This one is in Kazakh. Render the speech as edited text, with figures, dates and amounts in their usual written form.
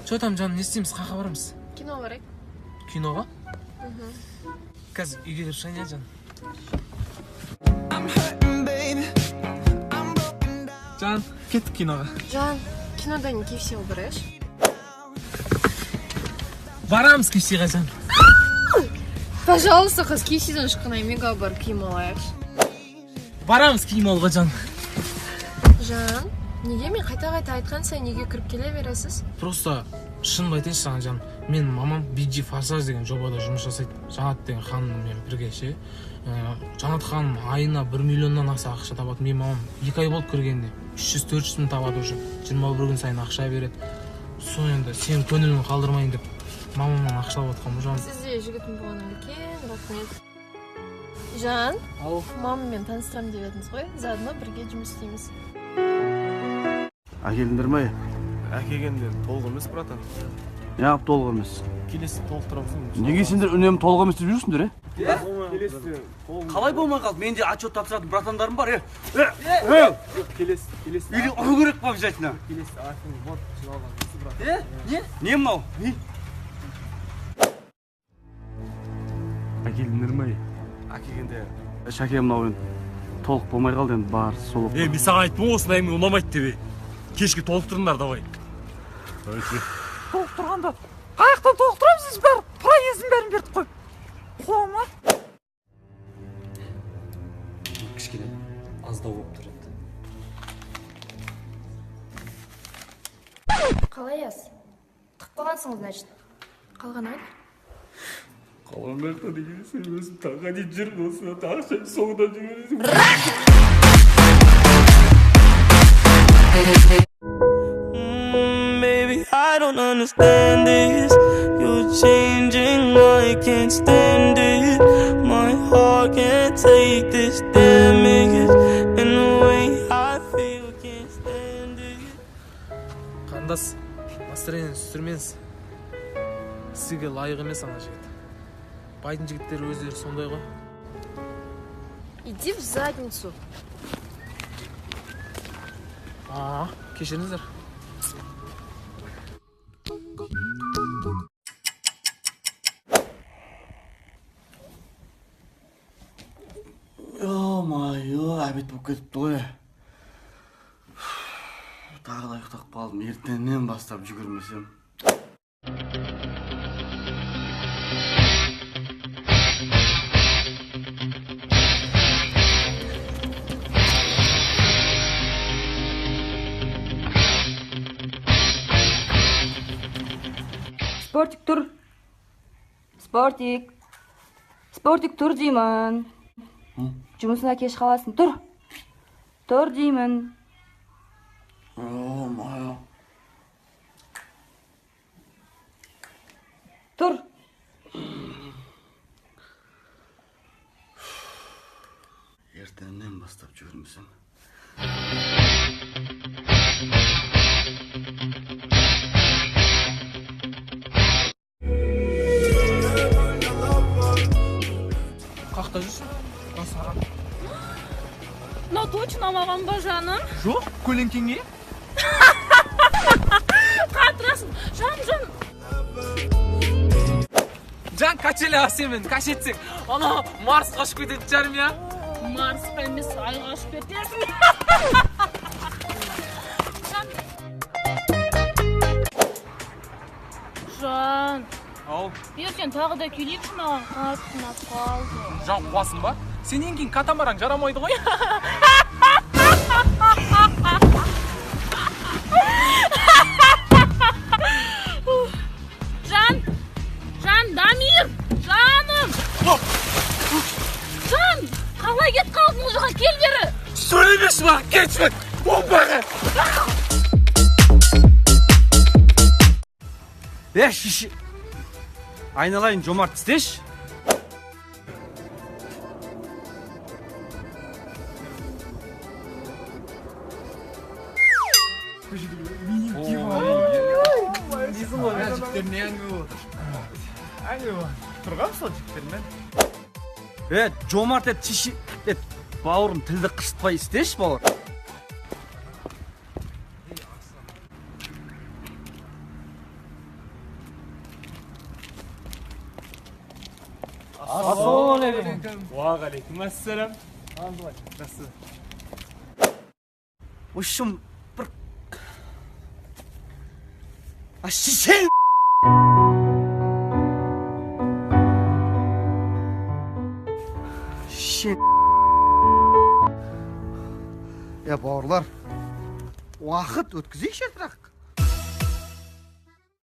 Че там, жаным, не істейміз, қаяққа барамыз? Кино барайық. Киноға? Қазір үйге кіріп шығайын, иә, жаным. Жан, кеттік киноға. Жан, кинодан KFC-ға барайықшы. Барамыз KFC-ға, жан. Пожалуйста, қыз, KFC-ден шыққаннан мега барып киім алайықшы. Барамыз киім алуға, жан. Жан, неге мен қайта-қайта айтқан сайын үйге кіріп келе бересіз? Просто шынымды айтайыншы саған, жан. Менің мамам BG Форсаж деген жобада жұмыс жасайды. Жанат деген ханыммен бірге ше. Жанат ханым айына 1 миллионнан аса ақша табады. Менің мамам 2 ай болды кіргеніне. 300-400 мың табады уже. 21 күн сайын ақша береді. Сол енді сенің көңіліңді қалдырмайын деп мамамнан ақша алып жатқанмын, жан. Сізде жігітім болғанына үлкен рахмет. Жан, Ау. Мамаммен таныстырамын деп едіңіз ғой, заодно бірге жұмыс істейміз. Әкелдіңдер ме? Әкелгенде толық емес, братан. Неғып толық емес? Келесі толықтырамыз. Неге сендер үнемі толық емес деп жүрсіңдер, е? Келесі толық. Қалай болмай қалды? Менде отчет тапсыратын братандарым бар, е? Келесі, келесі. Или ұру керек па обязательно? Келесі айфон вот жиналған осы, брат. Е? Не? Не мынау? Не? Әкелдіңдер ме? Әкелгенде Шәке мынау енді толық болмай қалды енді бар сол. Е, мен саған айттым ғой, осындай әңгіме ұнамайды деп. Кешке толықтырыңдар, давай. Толықтырғанда қаяқтан толықтырамыз біз, бәрі проездін бәрін бердік қой. Қуама. Кішкене аздау болып тұр енді. Қалай аз? Тығып қалғансың, значит. Қалған ай? Қалған жақта деген сен өзің таңға дейін жүрмін, осыдан ақшаның соңынан жүгіресің. Baby, I don't understand this. You're changing, I can't stand it. My heart can't take this damage. And the way I feel, can't stand it. Қарындас, настроение түсірмеңіз. Сізге лайық емес ана жігіт. Байдың жігіттері өздері сондай ғой. Иди в задницу. А, кешіріңіздер. Ё-моё, обед болып кетіпті ғой. Тағы да ұйықтап қалдым. Ертеңнен бастап жүгірмесем. Спортик тұр. Спортик. Спортик тұр деймін. Жұмысына кеш қаласың. Тұр. Тұр деймін. Ё-моё. Тұр. Ертеңнен бастап жүгірмесем. Қақта жүрсің? Саған. Мынау точно маған ба, жаным? Жоқ, көлеңкеңе. Қатырасың. Жан, жан. Жан, качеля сенімен, качетсең. Ана Марсқа ұшып кететін шығармын, иә? Марсқа емес, айға ұшып кетесің. Жан. Жан. Ау. Ертең тағы да келейікші, маған қатты ұнап қалды. Жан, қуасың ба? Сенен кейін катамаран жарамайды ғой. Жан! Жан, Дамир! Жаным! Жан! Қалай кетіп қалдың ол жаққа? Кел бері! Сөйлемеші маған, кетші! Опаға! Е, шеше! Айналайын, Жомарт, істеші! Жігіттер не әңгіме болып отыр? Әңгіме болып тұрған сол жігіттермен. Е, Жомарт, е, шеше, е, бауырым, тілді қышытпай істеші, бауыр. Ассалаумағалейкум. Уағалейкум ассалам. Жақсы. В общем, бір а шешең шешең. Е, бауырлар, уақыт өткізейікші бірақ.